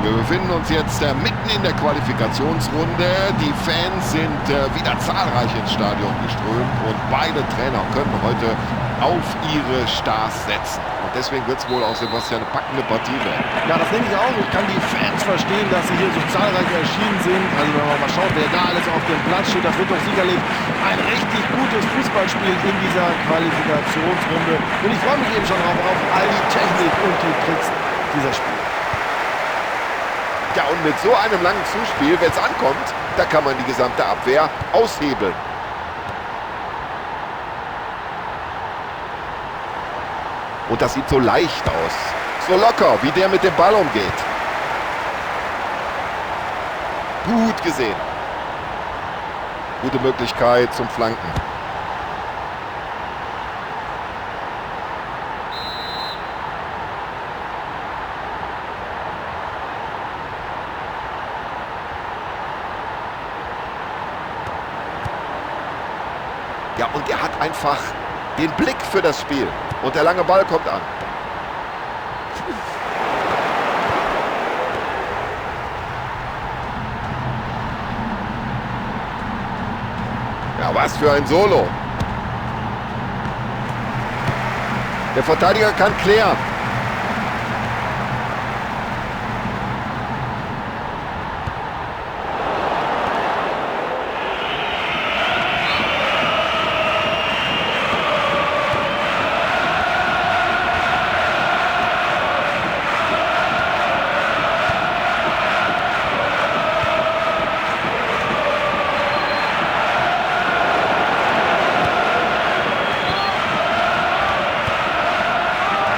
Wir befinden uns jetzt mitten in der Qualifikationsrunde. Die Fans sind wieder zahlreich ins Stadion geströmt und beide Trainer können heute auf ihre Stars setzen. Und deswegen wird es wohl auch, Sebastian, eine packende Partie werden. Ja, das denke ich auch. Ich kann die Fans verstehen, dass sie hier so zahlreich erschienen sind. Also wenn man mal schaut, wer da alles auf dem Platz steht, das wird doch sicherlich ein richtig gutes Fußballspiel in dieser Qualifikationsrunde. Und ich freue mich eben schon drauf, auf all die Technik und die Tricks dieser Spieler. Ja, und mit so einem langen Zuspiel, wenn es ankommt, da kann man die gesamte Abwehr aushebeln. Und das sieht so leicht aus. So locker, wie der mit dem Ball umgeht. Gut gesehen. Gute Möglichkeit zum Flanken. Ja, und er hat einfach den Blick für das Spiel. Und der lange Ball kommt an. Ja, was für ein Solo. Der Verteidiger kann klären.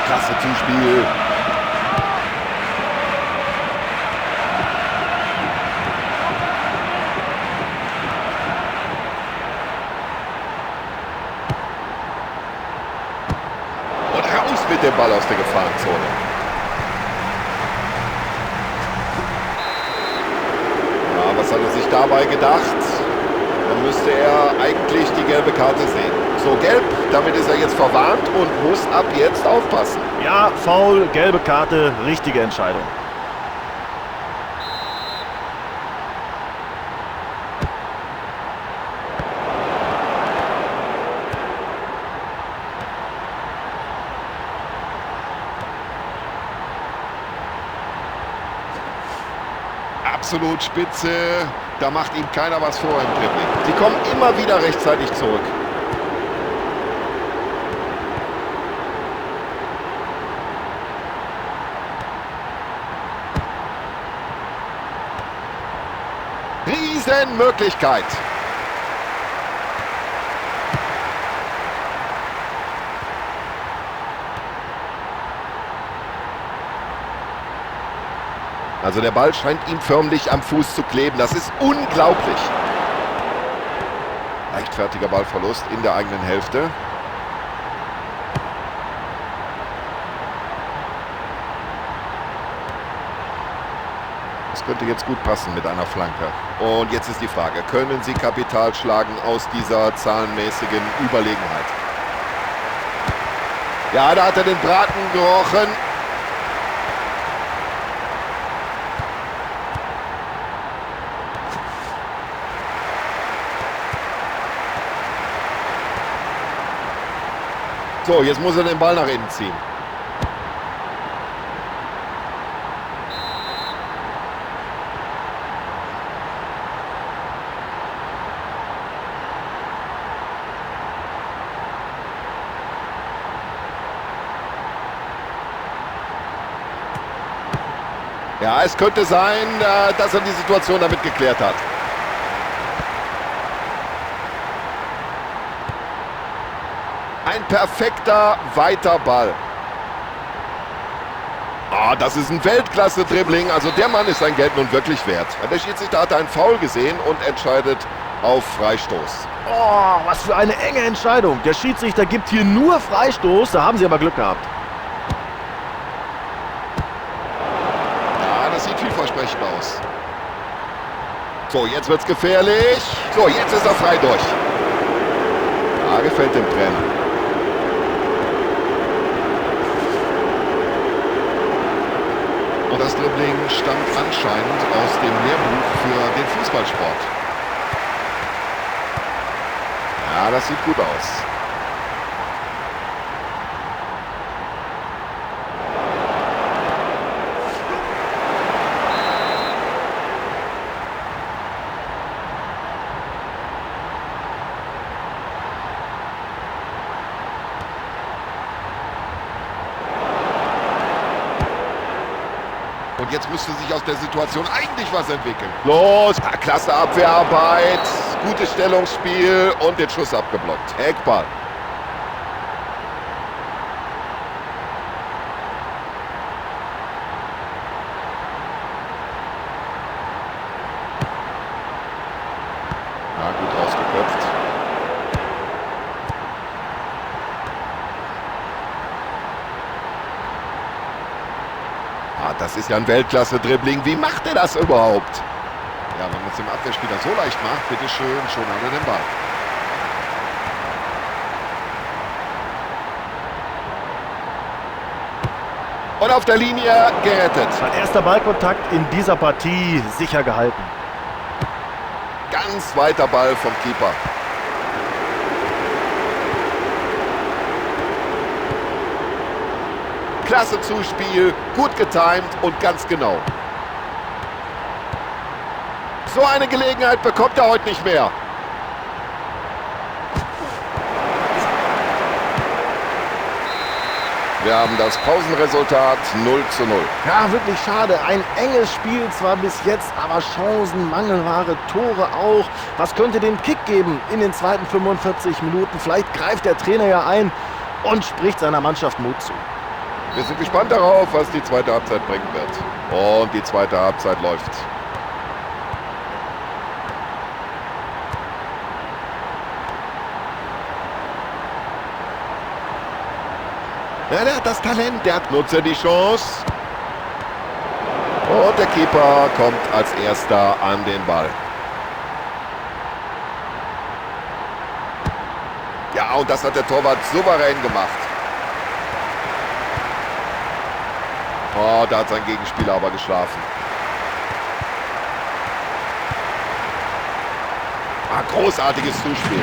Klasse Zuspiel. Und raus mit dem Ball aus der Gefahrenzone. Ja, was hat er sich dabei gedacht? Dann müsste er eigentlich die gelbe Karte sehen. So, gelb, damit ist er jetzt verwarnt und muss ab jetzt aufpassen. Ja, Foul, gelbe Karte, richtige Entscheidung. Absolut spitze, da macht ihm keiner was vor im Dribbling. Sie kommen immer wieder rechtzeitig zurück. Riesenmöglichkeit. Also der Ball scheint ihm förmlich am Fuß zu kleben. Das ist unglaublich. Leichtfertiger Ballverlust in der eigenen Hälfte. Das könnte jetzt gut passen mit einer Flanke. Und jetzt ist die Frage, können sie Kapital schlagen aus dieser zahlenmäßigen Überlegenheit? Ja, da hat er den Braten gerochen. So, jetzt muss er den Ball nach innen ziehen. Ja, es könnte sein, dass er die Situation damit geklärt hat. Ein perfekter, weiter Ball. Ah, das ist ein Weltklasse-Dribbling. Also der Mann ist sein Geld nun wirklich wert. Der Schiedsrichter hat einen Foul gesehen und entscheidet auf Freistoß. Oh, was für eine enge Entscheidung. Der Schiedsrichter gibt hier nur Freistoß. Da haben sie aber Glück gehabt. Ja, das sieht vielversprechend aus. So, jetzt wird's gefährlich. So, jetzt ist er frei durch. Ja, gefällt dem Trainer. Und das Dribbling stammt anscheinend aus dem Lehrbuch für den Fußballsport. Ja, das sieht gut aus. Und jetzt müsste sich aus der Situation eigentlich was entwickeln. Los, klasse Abwehrarbeit, gutes Stellungsspiel und den Schuss abgeblockt. Eckball. Ja, gut rausgeköpft. Das ist ja ein Weltklasse-Dribbling. Wie macht er das überhaupt? Ja, wenn man es dem Abwehrspieler so leicht macht, bitteschön, schon hat er den Ball. Und auf der Linie gerettet. Sein erster Ballkontakt in dieser Partie sicher gehalten. Ganz weiter Ball vom Keeper. Klasse Zuspiel, gut getimt und ganz genau. So eine Gelegenheit bekommt er heute nicht mehr. Wir haben das Pausenresultat 0:0. Ja, wirklich schade. Ein enges Spiel zwar bis jetzt, aber Chancen, Mangelware, Tore auch. Was könnte den Kick geben in den zweiten 45 Minuten? Vielleicht greift der Trainer ja ein und spricht seiner Mannschaft Mut zu. Wir sind gespannt darauf, was die zweite Halbzeit bringen wird. Und die zweite Halbzeit läuft. Ja, der hat das Talent, der hat Nutzer die Chance. Und der Keeper kommt als erster an den Ball. Ja, und das hat der Torwart souverän gemacht. Oh, da hat sein Gegenspieler aber geschlafen. Ah, großartiges Zuspiel.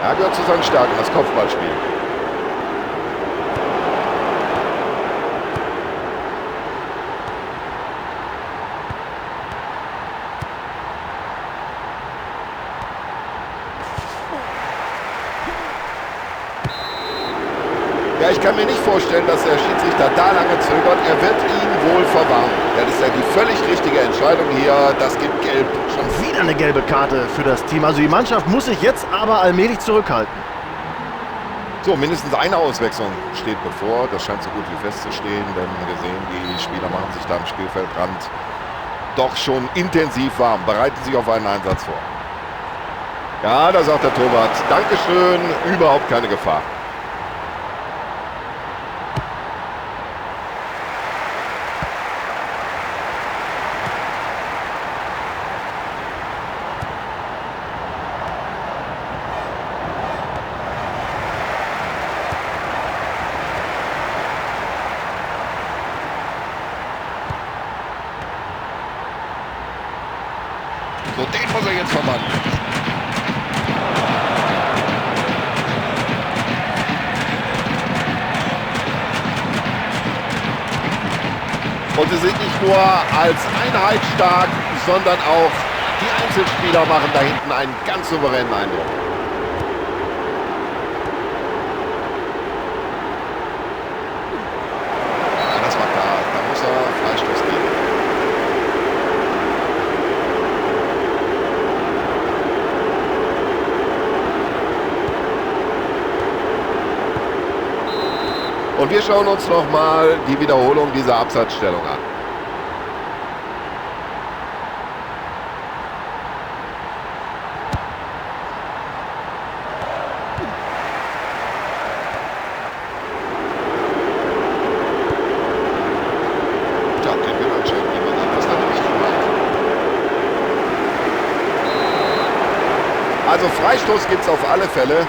Er gehört zu seinen Stärken, das Kopfballspiel. Ja, ich kann mir nicht vorstellen, dass der Schiedsrichter da lange zögert. Er wird ihn wohl verwarnen. Ja, das ist ja die völlig richtige Entscheidung hier. Das gibt Gelb. Schon wieder eine gelbe Karte für das Team. Also die Mannschaft muss sich jetzt aber allmählich zurückhalten. So, mindestens eine Auswechslung steht bevor. Das scheint so gut wie festzustehen, denn wir sehen, die Spieler machen sich da am Spielfeldrand doch schon intensiv warm, bereiten sich auf einen Einsatz vor. Ja, da sagt der Torwart, Dankeschön, überhaupt keine Gefahr. So, den muss er jetzt verwandeln. Und sie sind nicht nur als Einheit stark, sondern auch die Einzelspieler machen da hinten einen ganz souveränen Eindruck. Ja, das war klar. Da muss er Freistoß geben. Und wir schauen uns nochmal die Wiederholung dieser Abseitsstellung an. Tja, den will anscheinend niemand anders. Dann nehme ich ihn mal. Also Freistoß gibt es auf alle Fälle.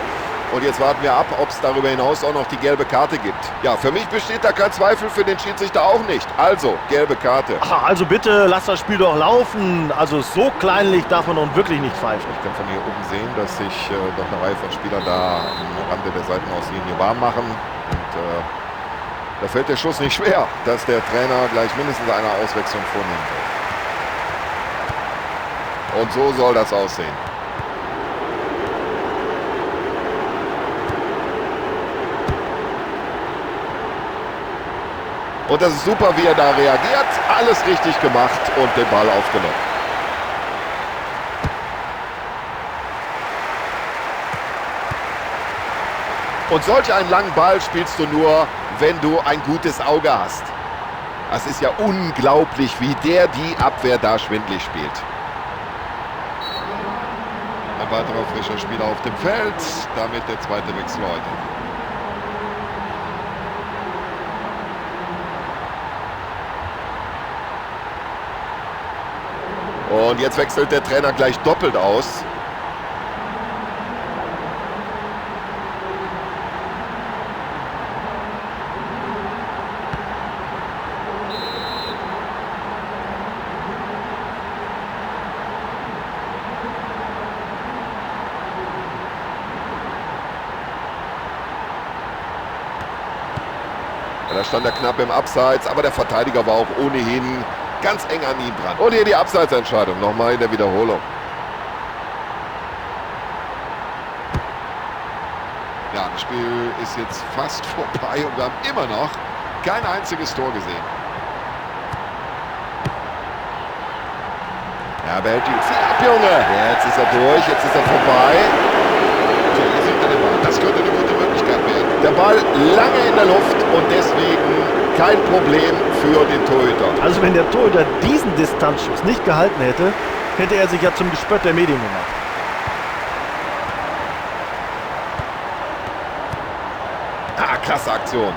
Und jetzt warten wir ab, ob es darüber hinaus auch noch die gelbe Karte gibt. Ja, für mich besteht da kein Zweifel, für den Schiedsrichter auch nicht. Also, gelbe Karte. Ach, also bitte, lass das Spiel doch laufen. Also so kleinlich darf man nun wirklich nicht pfeifen. Ich kann von hier oben sehen, dass sich noch eine Reihe von Spielern da am Rande der Seitenauslinie warm machen. Und da fällt der Schuss nicht schwer, dass der Trainer gleich mindestens eine Auswechslung vornehmen wird. Und so soll das aussehen. Und das ist super, wie er da reagiert. Alles richtig gemacht und den Ball aufgenommen. Und solch einen langen Ball spielst du nur, wenn du ein gutes Auge hast. Das ist ja unglaublich, wie der die Abwehr da schwindlig spielt. Ein weiterer frischer Spieler auf dem Feld. Damit der zweite Wechsel heute. Und jetzt wechselt der Trainer gleich doppelt aus. Ja, da stand er knapp im Abseits, aber der Verteidiger war auch ohnehin ganz eng an ihm dran. Und hier die Abseitsentscheidung, nochmal in der Wiederholung. Ja, das Spiel ist jetzt fast vorbei und wir haben immer noch kein einziges Tor gesehen. Ja, behält die. Zieh ab, Junge! Jetzt ist er durch, jetzt ist er vorbei. So, jetzt hinter dem Ball. Das könnte eine gute Möglichkeit werden. Der Ball lange in der Luft und deswegen kein Problem für den Torhüter. Also wenn der Torhüter diesen Distanzschuss nicht gehalten hätte, hätte er sich ja zum Gespött der Medien gemacht. Ah, klasse Aktion.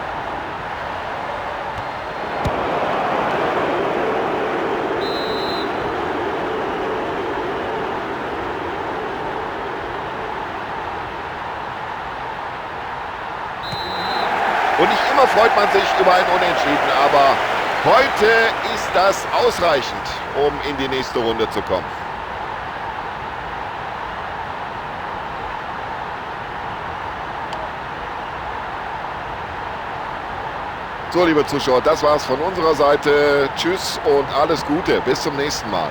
Und nicht immer freut man sich über ein Unentschieden, aber heute ist das ausreichend, um in die nächste Runde zu kommen. So, liebe Zuschauer, das war's von unserer Seite. Tschüss und alles Gute. Bis zum nächsten Mal.